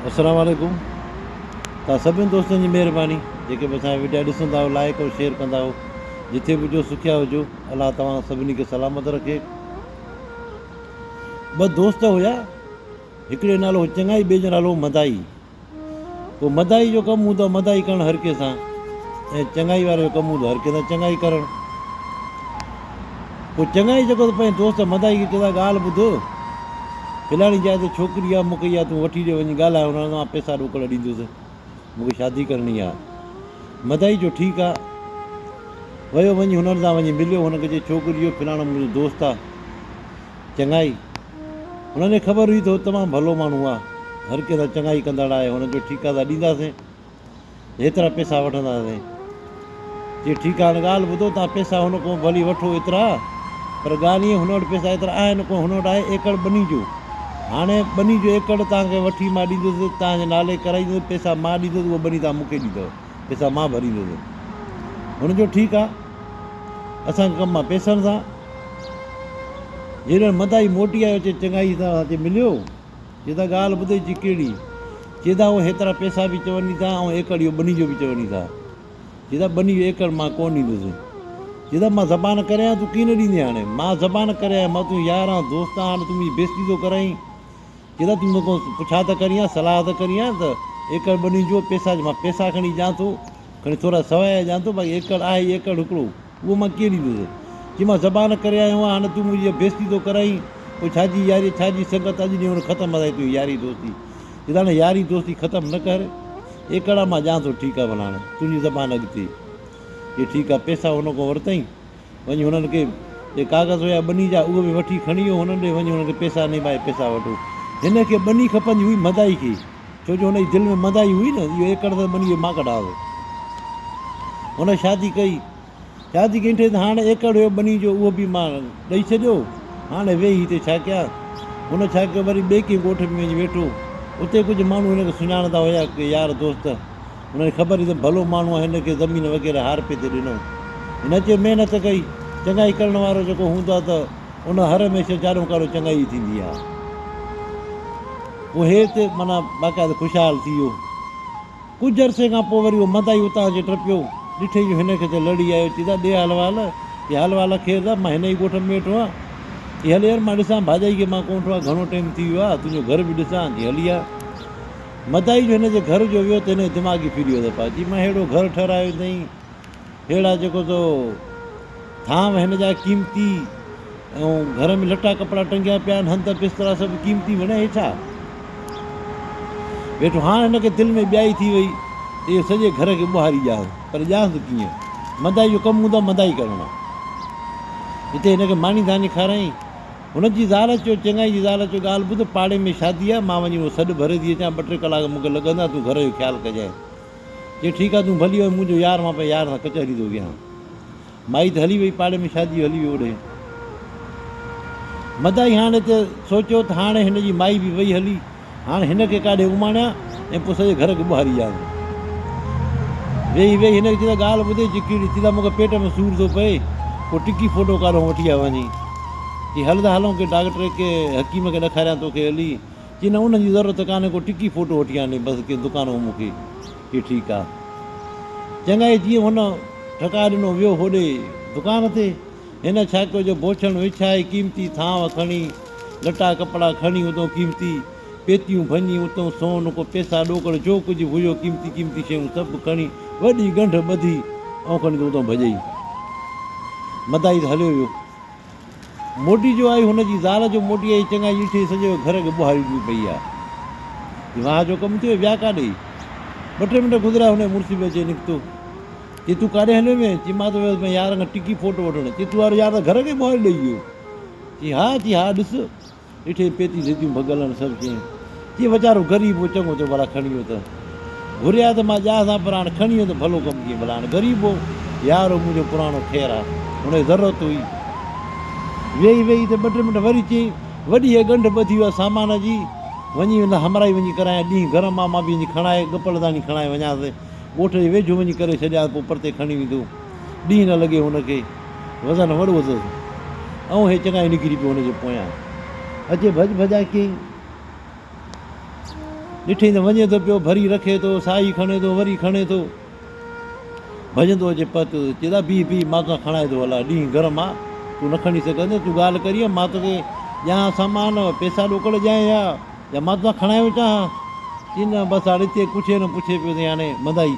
السلام عليڪم توهان سڀني دوستن جي مهرباني جيڪي به اسان جا وڊيا ڏسندا آهيو لائڪ ۽ شيئر ڪندا آهيو جٿي به هجو سکيا هجو الله توهان سڀني کي سلامت رکي. ٻه دوست هيا هڪڙي جو نالو هو چڱائي ٻئي جو نالو هو مدائي. پوء مدائي جو ڪم هوندو آهي مدائي ڪرڻ هر ڪنهن سان ۽ چڱائي واري جو ڪم هوندو آهي هر ڪنهن سان چڱائي ڪرڻ. پوء چڱائي جيڪو ته پنهنجي دوست مدائي کي چوندو آهي ڳالهه ٻڌ فلاڻي جاء تي ڇوڪري آهي مون کي اها تون وٺي ڏي وڃي ڳالهاء هن سان مان پئسا ڏوڪڙ ڏيندس مون کي شادي ڪرڻي آهي. مدائي چيو ٺيڪ آهي. ويو وڃي هنن سان وڃي مليو هن کي چيو ڇوڪري اهو فلاڻو منهنجو دوست آهي. چڱائي. هنن کي خبر هئي ته هو تمام ڀلو ماڻهو آهي، هر ڪنهن سان چڱائي ڪندڙ آهي. هن چيو ٺيڪ آهي ته ڏينداسين، هيترا پئسا وٺنداسين. چي ٺيڪ آهي هاڻي ڳالهه ٻڌو، توهان پئسا هن کان ڀلي وٺو ايترا، پر ڳالهه ائين هن وٽ پئسا ايترا آهن ڪونه، هن وٽ آهي ايڪڙ ٻني جو. هاڻي ٻني جو ايڪڙ توهان کي وٺي مان ڏيندس، توهان جي نالي ڪرائيندس، پئسا مان ڏيندس، اها ٻني توهان مون کي ڏيندؤ، پئسا مان ڀريندس. هن چيو ٺيڪ آهي، اسان کي ڪم آهي پئسن سان. جيڏانهن مدائي موٽي آيو چي چڱائي سان اچي مليو. چي ته ڳالهه ٻڌئي چي ڪهڙي؟ چي ته هو هيترا پئسا به چوني ٿا ۽ ايڪڙ اهو ٻني جو به چوني ٿا. چي ته ٻني جو ايڪڙ مان ڪونه ڏيندس. چي ته مان زبان ڪريان تون ڪيئن نه ڏيندين هاڻي؟ مان زبان ڪري آيو مان تنهنجو يار آهيان دوست آهيان هاڻي تون منهنجي بيعزتي ٿو ڪرائين. چي ته تون مون کان پڇا ته ڪرين ها صلاح ته ڪرين ها ته ايڪڙ ٻني جو پئسا مان پئسا کڻي ڏيان ٿو کڻي ٿورا سوايا ڏيان ٿو باقي ايڪڙ آهي ئي ايڪڙ هڪڙو. اهو مان ڪيئن ڏيندس؟ چي مان زبان ڪري آيو آهيان، هاڻي تون منهنجي بيعزتي ٿو ڪرائين، پوء ڇا جي ياري، ڇا جي سنگت، اڄ ڏينهن هن ختم اسان جي تنهنجي ياري دوستي. چي ته هاڻي ياري دوستي ختم نه ڪر، ايڪڙا مان ڏيان ٿو، ٺيڪ آهي ڀلا هاڻي تنهنجي زبان اڳتي. چي ٺيڪ آهي، پئسا هن کان ورتائين، وڃي هنن کي جي ڪاغذ هيا ٻني جا، اهي به وٺي کڻي ويو هنن ڏي، وڃي هنن کي پئسا ڏنائين، ڀائي پئسا وٺو. هن کي ٻني کپندي هئي مدائي کي. ڇو جو هن جي دل ۾ مدائي هئي نه، اهو ايڪڙ ته ٻني جو مان ڪڍان ٿو. هن شادي ڪئي. شادي ڪئي ته هاڻ ايڪڙ هيو ٻني جو اهو به مان ڏئي ڇڏيو. هاڻي ويهي هتي ڇا ڪيان. هن ڇا ڪيو وري ٻئي ڪنهن ڳوٺ ۾ وڃي ويٺو. اتي ڪجهه ماڻهو هن کي سڃاڻندا هيا، ڪي يار دوست. هنن کي خبر هئي ته ڀلو ماڻهو آهي هن کي زمين وغيره هارپي تي ڏنو. هن اچي محنت ڪئي. چڱائي ڪرڻ وارو جيڪو هوندو آهي ته ان هر هميشه چارون ڪارو چڱائي ئي ٿيندي آهي. پوء هي ته معنيٰ باقاعده خوشحال ٿي ويو. ڪجهه عرصي کان پوء وري اهو مدائي اتان اچي ٽپيو. ڏٺئي جو هن کي ته لڙي آيو. چي ته ڏي حال وحال. چي حال وحال خير ته مان هن ئي ڳوٺ ۾ ويٺو آهيان. چي هل يار مان ڏسان ڀاڄائي کي مان ڪونه ڏٺو آهي گهڻو ٽيم ٿي ويو آهي تنهنجو گهر به ڏسان. چي هلي آ. مدائي جو هن جي گهر جو ويو ته هن جو دماغ ئي ڦري ويو ته پا چي مان ههڙو گهر ٺهرايو اٿئي. ههڙا جيڪو سو ٿانو هن جا قيمتي ۽ گهر ۾ لٽا ڪپڙا ٽنگيا پيا آهن، هنڌ بسترا سڀ قيمتي وڻيا هي ڇا؟ ويٺو هاڻ هن کي دل ۾ ٻيائي ٿي وئي ته اهو سڄي گهر کي ٻهاري ڏيانس پر ڏيانس ڪيئن؟ مندائي جو ڪم هوندو آهي مندائي ڪرڻ. هتي هن کي ماني ڌاني کارائين. هن جي زال چيو، چڱائي جي زال چيو، ڳالهه ٻڌ، پاڙي ۾ شادي آهي، مان وڃي اهو سڏ ڀري ٿي اچان، ٻه ٽي ڪلاڪ مون کي لڳندا، تون گهر جو خيال ڪجانء. چي ٺيڪ آ تون ڀلي وڃ منهنجو يار مان پنهنجي يار سان ڪچهري ٿو ڪيان. مائي ته هلي وئي پاڙي ۾ شادي هلي ويو اوڏي. مدائي هاڻي ته سوچيو ته هاڻي هن جي مائي به وئي هلي هاڻي هن کي ڪاڏي اماڻيان ۽ پوء سڄي گهر کي ٻهاري ڏيانس. ويهي ويهي هن کي چي ته ڳالهه ٻڌي چي ڪهڙي چي ته مون کي پيٽ ۾ سور ٿو پئي ڪو ٽڪي ڦوٽو ڪاڏهون وٺي آ وڃي. چي هل ته هلون ڪنهن ڊاڪٽر ڪي حڪيم کي ڏکاريان توکي هلي. چي نه ان جي ضرورت ڪانهي ڪو ٽڪي ڦوٽو وٺي آڻي بس ڪنهن دڪان مان مون کي. چي ٺيڪ آ. چڱائي جيئن هن ٺڪاء ڏنو ويو هوڏي دڪان تي. هن ڇا ڪيو جو بوڇڻ وڇائي قيمتي ٿانو کڻي، لٽا ڪپڙا کڻي اتون قيمتي پيتيون ڀڃي اتون سون ڪو پيسا ڏوڪڙ جو ڪجهه به هيو قيمتي قيمتي شيون سڀ کڻي وڏي ڳنڍ ٻڌي ۽ کڻي ته اتون ڀڄئي مدائي ته هليو ويو. موٽي جو آئي هن جي زال جو موٽي آئي چڱائي ڏٺي سڄو گهر کي ٻوهاري ڏني پئي آ. چي واهه جو ڪم ٿيو ويا ڪاڏي؟ ٻه ٽي منٽ گذريا هن جو مڙس به اچي نڪتو. چي تون ڪاڏي هليو وئين؟ چي مان ته ويو هوس پنهنجي يار کان ٽڪي فوٽو وٺڻ. چي تون وارو يار ته گهر کي ٻوهاري ڏئي ويو. چي ها؟ چي ها ڏس. ڏٺي پيتي سيتيون ڀڳل آهن سڀ چين. چي ويچارو غريب هو چڱو ٿيو ڀلا کڻي ويو ته. گهريا ته مان ڄاس ها پر هاڻ کڻي ويو ته ڀلو ڪم ڪيئي ڀلا هاڻ غريب هو يار هو منهنجو پراڻو خير آ هن کي ضرورت هئي. ويهي ويهي ته ٻه ٽي منٽ وري چيائين وڏي هيء ڳنڍ ٻڌي هئا سامان جي وڃي هن همراهي وڃي ڪرايان ڏينهن گرم آ مان به وڃي کڻائي ڳپل داڻي کڻائي وڃانس ڳوٺ جي ويجهو وڃي ڪري ڇڏيانس پوء پرتي کڻي ويندو ڏينهن نه لڳي هن کي. وزن وڏو اٿس. ائون هي چڱائي نڪري پيو هن جي پويان. اچي ڀڄ ڀڄان ڪيائين. ڏٺئين ته وڃي ٿو پيو، ڀري رکي ٿو، ساهي کڻي ٿو، وري کڻي ٿو. ڀڄندو اچي پهتو ته چيدا بيهه بيهه مان توسان کڻائي ٿو هلان، ڏينهن گرم آ، تون نه کڻي سگهندين، تون ڳالهه ڪرين مان توکي ڏيان سامان، پئسا ڏوڪڙ ڏيانء يا يا مان توسان کڻايو چاهان؟ چي نه بس هاڻي هتي ڪڇي نه پڇي پيو اٿئي هاڻي مدائي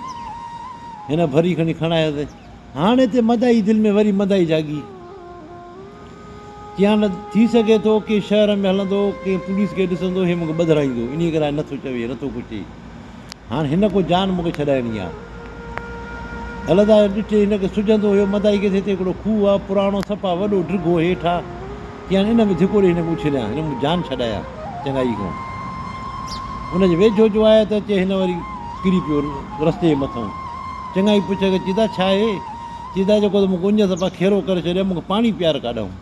هن ڀري کڻي کڻايس. هاڻي هتي مدائي دل ۾ وري مدائي جاڳي. چيان نه ٿي سگهي ٿو ڪنهن شهر ۾ هلندو ڪنهن پوليس کي ڏسندو هي مون کي ٻڌرائيندو انهيء ڪري آء نٿو چوي نٿو ڪڇي. هاڻ هن ڪو جان مون کي ڇڏائڻي آ. هلندا ڏٺي هن کي سجهندو هيو مدائي کي ته هتي هڪڙو کوهه آ پراڻو صفا وڏو ڊگهو هيٺ آ. چيان ان ۾ ڌڪو ڏئي هن کي اڇليان هن مون جان ڇڏايان چڱائي کان. ان جي ويجهو جو آيا ته اچي هن وري ڪري پيو رستي جي مٿئون. چڱائي پڇيس ته چيدا ڇا آهي؟ چيدا جيڪو ته مون کي اڃ صفا کيرو ڪري ڇڏيو مون کي پاڻي پيار ڪاڏئون.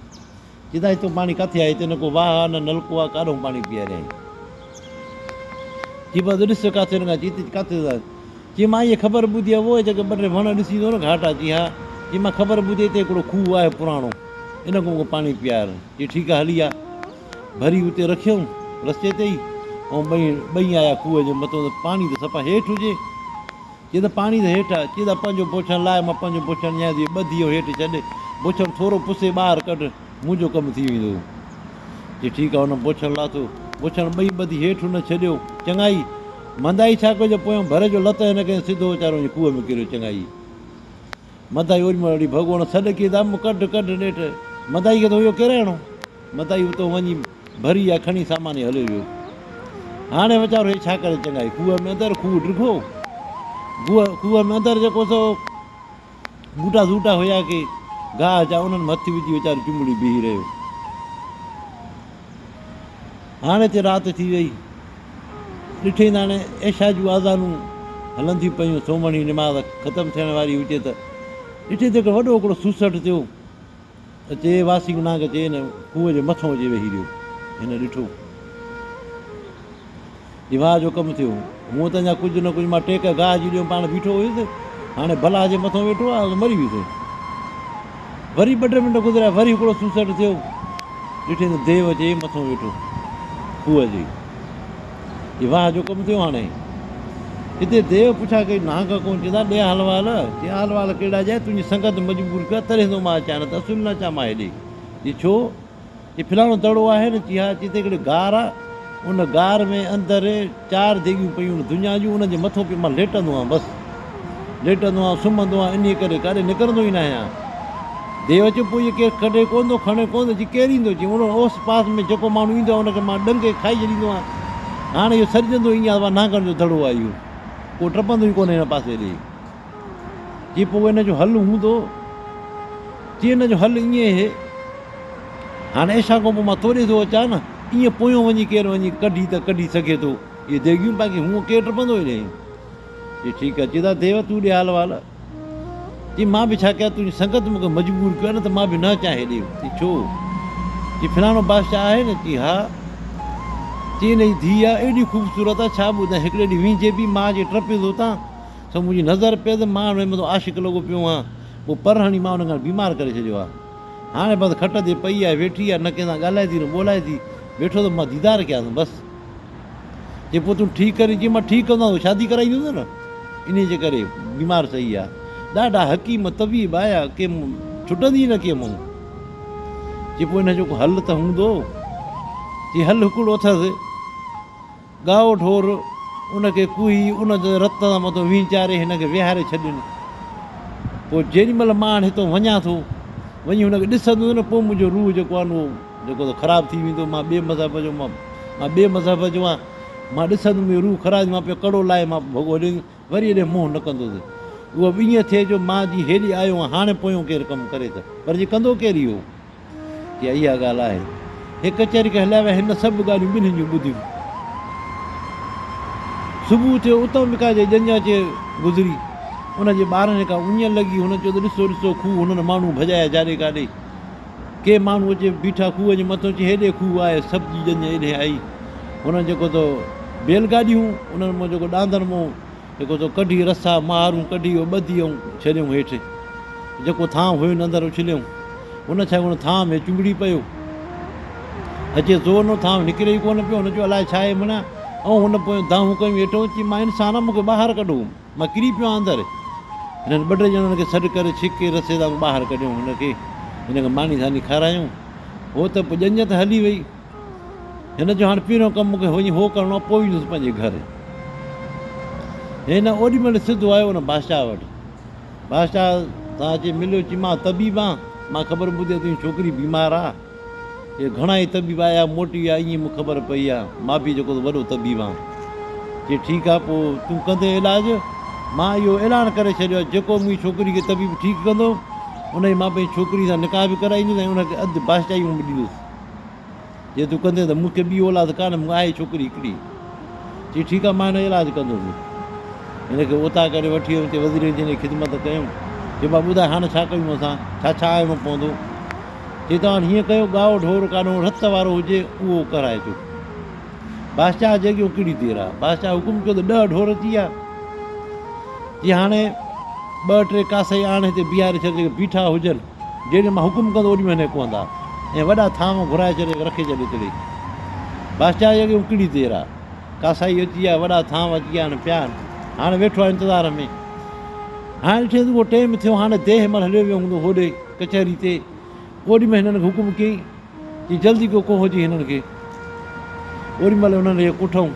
چيدا هتو پاڻي ڪاٿي آهي هتي نه ڪو واهه آ نه نلڪو آ ڪاڏئون پاڻي پياريائين. چي بس ڏس ڪاٿي هن کان چي ته ڪاٿي ٿا. چي مان اها خبر ٻڌي آ اهي جيڪي ٻه ٽي وڻ ڏسين ٿو نه گهاٽا چي ها. چي مان خبر ٻڌي هتي هڪڙو کوهه آهي پراڻو ان کان مون کي پاڻي پيار. چي ٺيڪ آ هلي آ. ڀري اتي رکيائون رستي تي ئي ۽ ٻئي ٻئي آيا کوهه جي مٿو ته پاڻي ته صفا هيٺ هجي. چي ته پاڻي ته هيٺ آ. چي ته پنهنجو بوڇڻ لاهه مان پنهنجو بوڇڻ ڏيان ٿي ٻڌي اهو هيٺ ڇڏ بوڇڻ ٿورو پسي ٻاهر ڪڍ منهنجو ڪم ٿي ويندو. چي ٺيڪ آ هن بوڇڻ لاٿو. بوڇڻ ٻئي ٻڌي هيٺ هن ڇڏيو. چڱائي! مندائي ڇا ڪيو جو پويان ڀر جو لت هن ڪنهن سڌو ويچارو وڃي کوهه ۾ ڪريو. چڱائي! مندائي اوڏي مهل اڙي ڀڳو هن سڏ ڪئي ته ام ڪڍ ڪڍ نيٺ مندائي کي ته هيو ڪيرائڻو. مندائي اتو وڃي ڀري يا کڻي سامان ئي هليو ويو. هاڻي ويچارو هي ڇا ڪري چڱائي کوهه ۾ اندر کوهه ڊگهو. کوهه ۾ اندر جيڪو سو ٻوٽا زوٽا هيا ڪي گاهه جا انهن ۾ هٿ وجهي ويچارو چنبڙي بيهي رهيو. هاڻي تي رات ٿي وئي. ڏٺئي ته هاڻي عشاء جون آذانون هلن ٿيون پيون، سومهڻي نماز ختم ٿيڻ واري هجي ته ڏٺئي ته هڪ وڏو هڪڙو سوسٽ ٿيو. اچي واسينگ نانگ اچي هن کوهه جي مٿون اچي ويهي رهيو. هن ڏٺو. جي واهه جو ڪم ٿيو. هونء ته اڃا ڪجهه نه ڪجهه مان ٽيڪ گاهه جي ڏيو پاڻ بيٺو هيس. هاڻي بلا جي مٿون ويٺو آهي ته مري ويس. وري ٻه ٽي منٽ گذريا وري هڪڙو سوسٽ ٿيو. ڏٺي ته ديو اچي مٿون ويٺو کوهه جي. جي واهه جو ڪم ٿيو هاڻي. هتي ديو پڇا ڪئي نانگ ڪون چيندا ڏي حال وال. چي حال وال ڪهڙا جاء تنهنجي سنگت مجبور ڪيو آهي تڏهن ٿو مان اچان نه ته اصل نه اچان مان هيڏي. چي ڇو؟ چي فلاڻو دڙو آهي نه؟ چي ها. چي اتي هڪڙي غار آ ان غار ۾ اندر چار ديڳيون پيون آهن دنيا جون انهن جي مٿو پيو مان ليٽندو آهيان بس ليٽندو آهيان سمهندو آهيان انهيء ڪري ڪاڏي نڪرندو ئي ناهيان. ديو چيو پوء اهي ڪير ڪڍي ڪونه ٿو کڻي ڪونه ٿو چي ڪير ايندو چي ان اوس پاس ۾ جيڪو ماڻهو ايندو آهي ان کي مان ڏنگي کائي ڇڏيندو آهيان هاڻي اهو سڏجندو ائين آهي نانگن جو دڙو آهي اهو ڪو ٽپندو ئي ڪونه هن پاسي ڏي. چي پوء ان جو حل هوندو؟ چي ان جو حل ائين اهي، هاڻي عشاء کان پوء مان توڏي ٿو اچان نه، ائين پويون وڃي ڪير وڃي ڪڍي ته ڪڍي سگهي ٿو اهي ديڳيون، باقي هونء ڪير ٽپندو ئي ناهي. چي ٺيڪ آهي. چي ته ديو تون ڏي حال وال. چي مان به ڇا ڪيان، تنهنجي سنگت مون کي مجبور ڪيو آهي نه ته مان به نه اچان هيڏي. چي ڇو؟ چي فلاڻو بادشاهه آهي نه؟ چي ها. چي ان جي ڌيء آهي، ايڏي خوبصورت آهي، ڇا ٻڌايان، هڪڙي ڏينهن وينجهي پئي، مان اچي ٽپيس اتان. سو منهنجي نظر پيس، مان ان مٿان عاشق لڳو پيو هان، پوء پر هڻي مان ان کان بيمار ڪري ڇڏيو آ. هاڻي بس کٽ تي پئي آهي، ويٺي آهي، نه ڪنهن سان ڳالهائي ٿي نه ٻولائي ٿي، ويٺو ته مان ديدار ڪيانس، بس. چي پوء تون ٺيڪ ڪرين، چي مان ٺيڪ ڪندومانس، شادي ڪرائيندس نه، انهيء جي ڪري بيمار صحيح آ. ڏاڍا حڪيم طبيب آيا، ڪي ڇٽندي ئي نه ڪي مون. چي پوء ان جو ڪو حل ته هوندو؟ چي حل هڪڙو اٿس. ڳائو ڍور ان کي ڪوهي ان جي رت سان مٿو وينچاري هن کي ويهاري ڇڏين. پوء جيڏي مهل مان هاڻ هتو وڃان ٿو، وڃي هن کي ڏسندس نه پوء منهنجو روح جيڪو آهي نه اهو جيڪو سو خراب ٿي ويندو. مان ٻئي مذهب جو مان ٻئي مذهب جو آهيان. مان ڏسندس منهنجو روح خراب ٿي مان پيو ڪڙو لاهي مان ڀڳو هليو ويندس وري هيڏي منهن نه ڪندس. اهو به ائين ٿئي جو مان جي هيڏي آيو آهيان هاڻي پويون ڪير ڪم ڪري ته پر جي ڪندو ڪير اهو؟ چي اها ڳالهه آهي. هي ڪچهري کي هليا ويا. هن سڀ ڳالهيون ٻنهين جون ٻڌيون. صبح ٿيو، اتان به ڪا جي ڄڃ اچي گذري. ان جي ٻارن کي ڪا اڃ لڳي. هنن چيو ته ڏسو ڏسو کوهه هنن ماڻهو ڀڄايا جاڏي ڪاڏي. ڪي ماڻهو اچي بيٺا کوهه جي مٿو چي هيڏي کوهه آهي. سڀ جي ڄڃ ايڏي آئي. هنن جيڪو تو بيل گاڏيون انهن مان جيڪو ڏاندن مان جيڪو تو ڪڍي رسا مهارون ڪڍي اهو ٻڌي ۽ ڇڏيائون هيٺ. جيڪو ٿانء هين اندر اڇليائون. هن ڇا ڪيو ٿانء ۾ چنبڙي پيو. اچي زور نو ٿانء نڪري ئي ڪونه پيو. هن چيو الائي ڇا آهي معنيٰ ۽ هن پويان دانهون ڪيون هيٺئون چي مان انسان آهيان مون کي ٻاهر ڪڍو مان ڪري پيو آهيان اندر. هنن ٻه ٽي ڄڻن کي سڏ ڪري ڇڪي رسي تان ٻاهر ڪڍيائون هن کي هن کي ماني ساني کارايائون. هو ته پوء ڄڃ ته هلي وئي. هن چيو هاڻ پهريون ڪم مون کي وڃي هو ڪرڻو آهي پوء ويندس پنهنجي گهر. هن اوڏي مهل سڌو آيو ان بادشاهه وٽ. بادشاهه سان اچي مليو چي مان طبيب آهيان مان خبر ٻڌي آهي تنهنجي ڇوڪري بيمار آهي. اهي گهڻا ئي طبيب آيا موٽي ويا ائين مون خبر پئي آ مان به جيڪو وڏو طبيب آن. چي ٺيڪ آ پوء تون ڪندين علاج؟ مان اهو اعلان ڪري ڇڏيو آ جيڪو منهنجي ڇوڪري کي طبيب ٺيڪ ڪندو ان جي مان پنهنجي ڇوڪري سان نڪاح به ڪرائيندس ۽ ان کي اڌ بادشاهي به ڏيندس. جي تون ڪندين ته مون کي ٻي اولاد ڪانه مون آهي ڇوڪري هڪڙي. چي ٺيڪ آ مان هن جو علاج ڪندس. هن کي اوطاق ڪري وٺي ويم اتي وزيرن جن جي خدمت ڪيم. چي ڀاء ٻڌاء هاڻ ڇا ڪيون اسان ڇا ڇا آڻڻو پوندو. چي توهان هيئن ڪيو ڳائو ڍور ڪانو رت وارو هجي اهو ڪرائي اچو. بادشاهه جي اڳيون ڪهڙي دير آ. بادشاهه حڪم ڪيو ته ڏهه ڍور اچي ويا. چي هاڻي ٻه ٽي ڪاسائي آڻ هتي بيهاري ڇڏ جيڪي بيٺا هجن. جيڏي مان حڪم ڪندو اوڏي مهل ڪهندا ۽ وڏا ٿانو گهرائي ڇڏي رکي ڇڏي تڙي. بادشاهه جي اڳيون ڪهڙي دير آ. ڪاسائي اچي ويا، وڏا ٿانو اچي ويا آهن پيا آهن. هاڻ ويٺو آهي انتظار ۾. هاڻ ڏٺئين ته اهو ٽيم ٿيو، هاڻ ديهه مهل هليو ويو هوندو هوڏي ڪچهري تي. اوڏي مهل هنن کي حڪم ڪيائين چي جلدي ڪو ڪوهه اچي هنن کي. اوڏي مهل هنن کي ڪٺئون.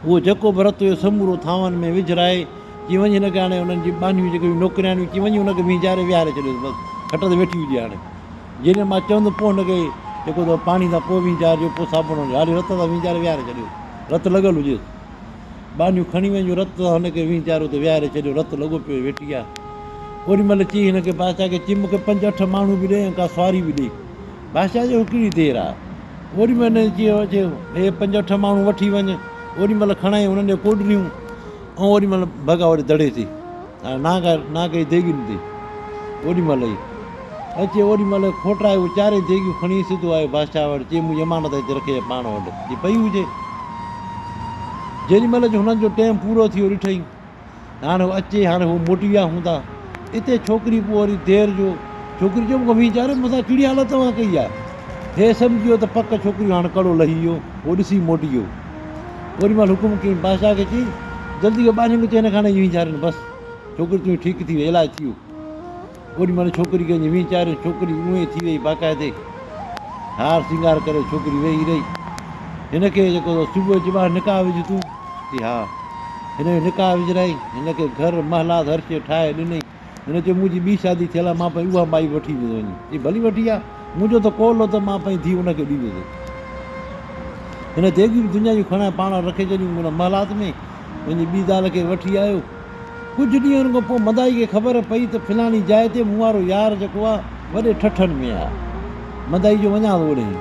اهو جيڪو به رت هيو سمورو ٿانون ۾ وجهرائي چي وڃ هن کي هاڻي انهن جي ٻانهيون جيڪي هيون نوڪرياڻيون چي وڃ هن کي وهنجاري ويهاري ڇڏيوس بس کٽ تي ويٺي هجي هاڻي جيڏي مان چوندس پوء هن کي جيڪو اٿو پاڻي سان پوء وهنجارجو پوء صابڻ هڻجو هاڻي رت سان وهنجاري ويهاري ڇڏيوس رت لڳل هجيس ٻانهيون کڻي وڃ رت سان هن کي وهنجاري اتي ويهاري ڇڏيو رت لڳو پيو ويٺي آ اوڏي مهل چي هن کي بادشاهه کي چي مون کي پنج اٺ ماڻهو به ڏي ۽ ڪا سواري به ڏي بادشاهه چيو ڪهڙي دير آ اوڏي مهل هن چيو اچي هي پنج اٺ ماڻهو وٺي وڃ. اوڏي مهل کڻائي انهن ڏي ڪوڏريون ۽ اوڏي مهل ڀڳا اوڏي دڙي تي نانگ نانگ جي ديڳين تي اوڏي مهل ئي اچي اوڏي مهل کوٽرائي اهي چارئي ديڳيون کڻي سڌو آيو بادشاهه وٽ چي منهنجي امانت هتي رکي پاڻ وٽ جي پئي هجي. جيڏي مهل جو هنن جو ٽيم پورو ٿي ويو ڏٺئي. هاڻ هو اچي، هاڻ هو موٽي ويا هوندا. اتي ڇوڪري پوء وري دير جو ڇوڪري چيو، مون کي وينجهاريو، مون سان ڪهڙي حالت توهان ڪئي آهي؟ هي سمجهي ويو ته پڪ ڇوڪري جو هاڻ ڪڙو لهي ويو. هو ڏسي موٽي ويو. اوڏي مهل حڪم ڪيائين بادشاهه کي چيائين، جلدي ڪر ٻانهين کي چئي هن کي هاڻي وينجهارين، بس ڇوڪري تنهنجي ٺيڪ ٿي وئي، علاج ٿي ويو. اوڏي مهل ڇوڪري کي وڃي وينجهاريو، ڇوڪري اونئين ٿي وئي باقاعدي. هار سينگار ڪري ڇوڪري ويهي رهي. هن کي جيڪو صبح جو چيو، نڪاح وجهه تون. چي ها. هن جو نڪاح وجهرائي، هن کي گهر، محلات هر شيء ٺاهي ڏنئي. هن چيو، منهنجي ٻي شادي ٿيل آهي، مان پنهنجي اها مائي وٺي ايندس وڃي. چي ڀلي وٺي آ، منهنجو ته قول هو ته مان پنهنجي ڌيء ان کي ڏيندس. هن ديڳيون به دنيا جون کڻائي پاڻ وٽ رکي ڇڏيون ان محلات ۾، وڃي ٻي زال کي وٺي آيو. ڪجهه ڏينهن کان پوء مدائي کي خبر پئي ته فلاڻي جاء تي مون وارو يار جيڪو آ، وڏي ٺٺن ۾ آ. مدائي جو وڃان ٿو اوڏهين.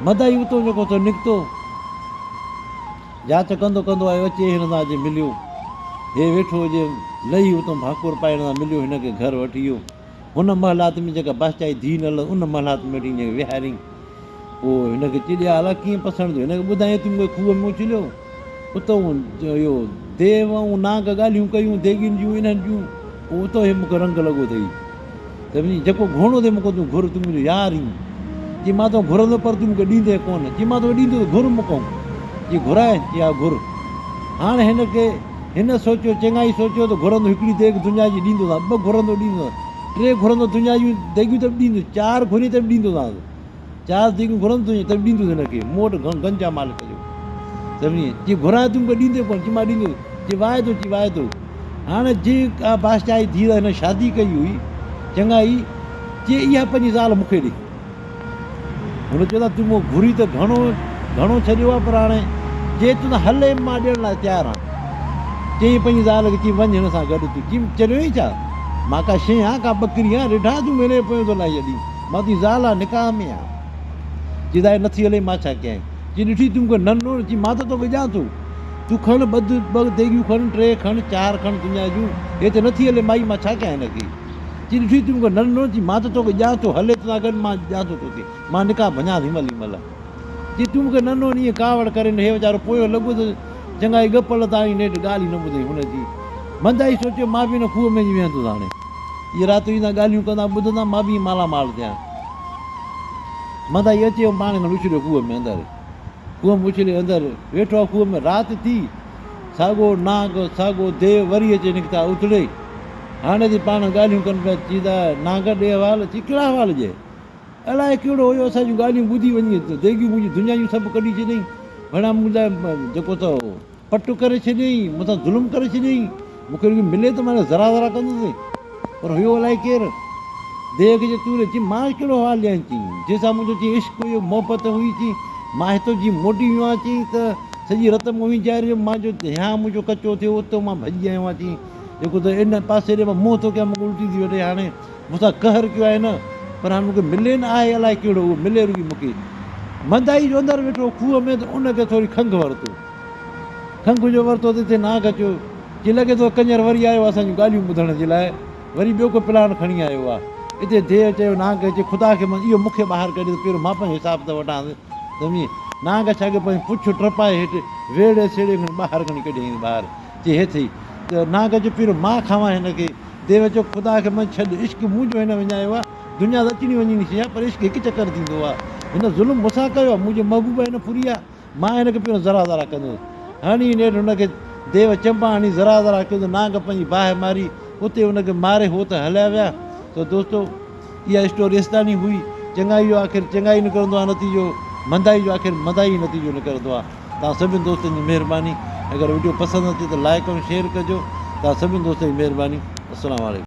مدائي اتو جيڪو ٿو نڪتو. جاچ ڪندو ڪندو آيو اچي هن سان اچي مليو. هي ويٺو هجي لهي اتو ڀاڪر پائي هن سان مليو هن کي گهر وٺي ويو. هن محلات ۾ جيڪا بادشاهي ڌيء نه هلندس ان محلات ۾ وٺي هن کي ويهاريائين. پوء هن کي چي ڏي الا ڪيئن پسڻ ٿيو. هن کي ٻڌايائين تون مون کي کوهه ۾ اڇليو. اتو اهو ديو ۽ نانگ ڳالهيون ڪيون ديڳين جون انهن جون پوء اتو هي مون کي رنگ لڳو اٿئي. سمجهين جيڪو گهرڻو اٿئي مون کان تون گهر تون منهنجو يار آهين. چي مان توکان گهرندو پر تون مون کي ڏيندين ڪونه. چي مان توکي ڏيندس گهر مون کان. چي گهرائين؟ چي ها گهر. هاڻ هن کي هن سوچيو چڱائي سوچيو ته گهرندو هڪڙي ديڳ دنيا جي ڏيندوسانس، ٻه گهرندو ڏيندوسانس، ٽي گهرندو دنيا جون ديڳيون ته به ڏيندس، چار گهرين ته به ڏيندوسانس. چار ديڳيون گهرندو تنهنجي ته به ڏيندس هن کي. مون وٽ گنج آ مالڪ جو. سمجهين؟ چي گهرائي تون مون کي ڏيندين ڪونه؟ چي مان ڏيندس. چي واعدو؟ چي واعدو. هاڻ جي ڪا بادشاهه جي ڌيء سان هن شادي ڪئي هئي، چڱائي، چي اها پنهنجي زال مون کي ڏي. هن چيو ته تون مون گهري ته گهڻو گهڻو ڇڏيو آهي پر هاڻي جي تون هلي مان ڏيڻ لاء تيار آهيان. چيائين پنهنجي زال کي، چي وڃ هن سان گڏ تون. چي چريو آهين ڇا؟ مان ڪا شينهن آهيان، ڪا ٻڪري آهيان، رڍ آهيان، تون مون کي پويان ٿو لاهي ڇڏين. مان تنهنجي زال آهيان، نڪاح ۾ آهيان. چي ته آء نٿي هلين مان ڇا ڪيان؟ چي ڏٺي تون مون کي نه ڏنو نه؟ چي مان ته توکي ڏيان ٿو. تون کڻ ٻڌ ٻه ديڳيون کڻ، ٽي کڻ، چار کڻ دنيا جون، هي ته نٿي هلي مائي مان ڇا ڪيان هن کي؟ چي ڏٺي تون مون کي نه ڏنو؟ چي مان ته توکي ڏيان ٿو، هلي تو سان گڏ مان ڏيان ٿو توکي، مان نڪاح ڀڃان ٿي مهل ئي مهل. چي تون مون کي نه ڏنو نه ائين ڪاوڙ ڪري هي ويچارو پويو لڳو ته چڱائي ڳپل تائين نيٺ ڳالهه ئي نه ٻڌئي هن جي. مندائي سوچيو مان به هن کوهه ۾ وڃي ويهندس هاڻي. اهي رات جو ايندا ڳالهيون ڪندا ٻڌندا مان به ائين مالا مال ٿيان. مندائي اچي ۽ پاڻ کڻي اڇليو کوهه ۾ اندر. کوهه ۾ اڇلي اندر ويٺو آ کوهه ۾ رات ٿي، ساڳو نانگ ساڳو ديو وري اچي نڪتا اٿڙي. هاڻي ٿي پاڻ ڳالهيون ڪن پيا، چي ته نانگ ڏي حوال، چي ڪهڙا حوال ڏي؟ الائي ڪهڙو هيو اسان جون ڳالهيون ٻڌي وڃي ديڳيون منهنجي دنيا جون سڀ ڪڍي ڇڏيائين، ڀڻا مون لاء جيڪو ته پٽ ڪري ڇڏيائين، مون سان ظلم ڪري ڇڏيائين، مون کي رڳي ملي ته مان ذرا ذرا ڪندس، پر هيو الائي ڪير؟ ديهه کي چي تون ري، چي مان ڪهڙو حوال ڏيان چي، جنهن سان منهنجو چي عشق هيو، محبت هئي چي، مان هتو جي موٽي ويو آهيان چي ته سڄي رت ۾ وهنجاري ويم، مان جو هيانء منهنجو ڪچو ٿيو اتو مان ڀڄي آيو آهيان چي، جيڪو ته ان پاسي ڏي مان منهن ٿو ڪيان مون کي الٽي ٿي وٺي، هاڻي مون سان قهر ڪيو آهي نه، پر هاڻي مون کي ملي نه آهي الائي ڪهڙو اهو ملي رڳي مون کي. مندائي جو اندر ويٺو کوهه ۾ ته ان کي ٿوري کنگهه ورتو. کنگهه جو ورتو ته اتي نانگ اچيو. چي لڳي ٿو ڪڃر وري آيو آهي اسان جون ڳالهيون ٻڌڻ جي لاء. وري ٻيو ڪو پلان کڻي آيو آهي. اتي ديو چيو نانگ کي چي خدا کي مڃ اهو مون کي ٻاهر ڪڍي ته پهريون مان پنهنجو حساب ته وٺانس. سمجهين؟ نانگ ڇا ڪيو پنهنجو پڇ ٽپائي هيٺ ويڙهي سيڙهي کڻي ٻاهر کڻي ڪڍيائينس ٻاهر. چي هيٿ ئي ته نانگ چيو پهريون مان کاوان هن کي. ديو چيو، خدا کي مڃ ڇڏ، عشق مون جو هن وڃايو آ، دنيا ته اچڻي وڃڻي شيء آ، پر عشق هڪ چڪر ٿيندو آ. هن ظلم مون سان ڪيو آ، منهنجي محبوبه هن ڦري آ، مان هن کي پهريون ذرا ذرا ڪندس. هڻي نيٺ هن کي ديو چنبا هڻي ذرا ذرا ڪيو ته نانگ پنهنجي باهه ماري، اتي هن کي ماري هو ته هليا ويا. ته دوستو اها اسٽوري ايستاڻي هئي، چڱائي جو آخر چڱائي نڪرندو آ نتيجو، مندائي جو آخر مندائي ئي نتيجو نڪرندو آ. توهان سڀني دوستن جي مهرباني اگر وڊيو پسند اچي ته لائڪ ۽ شيئر ڪجو توهان سڀني دوستن جي مهرباني السلام عليڪم.